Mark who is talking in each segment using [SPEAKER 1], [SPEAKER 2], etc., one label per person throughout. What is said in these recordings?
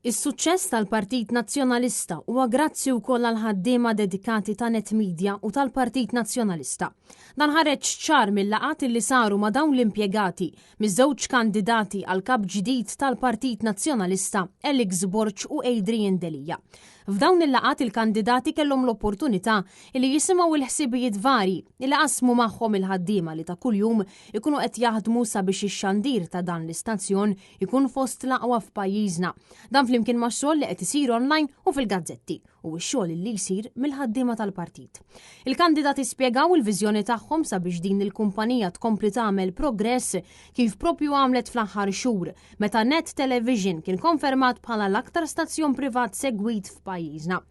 [SPEAKER 1] Is-suċċess tal-Partit Nazzjonalista huwa grazzi wkoll għall-ħaddiema dedikati ta' Net Media u tal-Partit Nazzjonalista. Dan ħareġ ċar mil-laqgħat li saru ma' dawn l-impjegati miż-żewġ kandidati għal kap ġdid tal-Partit Nazzjonalista, Alex Borg u Adrian Delia. F'dawn il-laqgħat il-kandidati kellhom l-opportunità li jisimgħu l-ħsibijiet varji li qasmu magħhom il-ħaddiema li ta' kuljum ikunu qed jaħdmu sabiex ix-xandir ta' dan l-istazzjon ikun fost l-aqwa f'pajjiżna. Dan flimkien max-xogħol li qed isir online u fil-gazzetti u x-xogħol li jsir mill-ħaddiema tal-partit. Il-kandidati spjegaw il-viżjoni tagħhom sabiex din il-kumpanija tkompli tagħmel progress kif propju għamlet fl-aħħar xhur meta Net Television kien konfermat bħala l-aktar stazzjon privat segwit f'pajjiżna.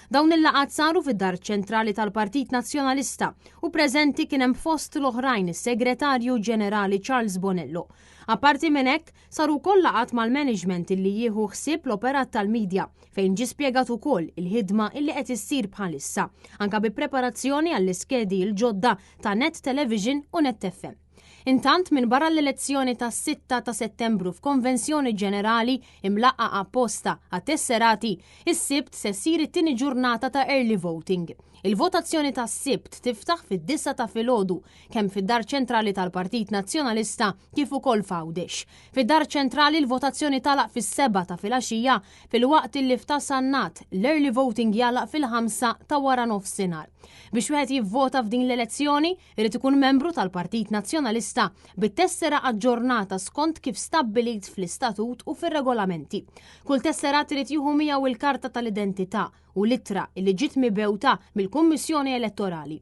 [SPEAKER 1] Dawn il-laqgħat saru fid-Dar Ċentrali tal-Partit Nazzjonalista u preżenti kien hemm fost l-oħrajn is-Segretarju Ġenerali Charles Bonello. Apparti minn hekk, saru wkoll laqgħat mal-management illi jieħu ħsieb l-operat tal-media fejn ġie spjegat ukoll il-ħidma illi qed issir bħalissa, anka bi preparazzjoni għall-iskedi l-ġodda ta' Net Television u Net FM. Intant, minbarra l-elezzjoni tas-6 ta' Settembru f'Konvenzjoni Ġenerali imlaqqa' apposta għat-tesserati, is-Sibt se ssir it-tieni ġurnata ta' early voting. Il-votazzjoni tas-Sibt tiftaħ fid-disgħa ta' filgħodu kemm fid-Dar Ċentrali tal-Partit Nazzjonalista kif ukoll f'Għawdex. Fid-Dar Ċentrali l-votazzjoni tagħlaq fis-sebgħa ta' filgħaxija filwaqt illi f'Ta' Sannat l-early voting jagħlaq fil-ħamsa ta' waranofsinhar. Biex wieħed jivvota f'din l-elezzjoni, Irid ikun membru tal-Partit Nazzjonalista bit-tessera aġġornata skont kif stabbilit fl-istatut u fir-regolamenti. Kull tesserat irid jieħu miegħu il-karta tal-identità u l-ittra li ġiet mibgħuta mill-Kummissjoni Elettorali.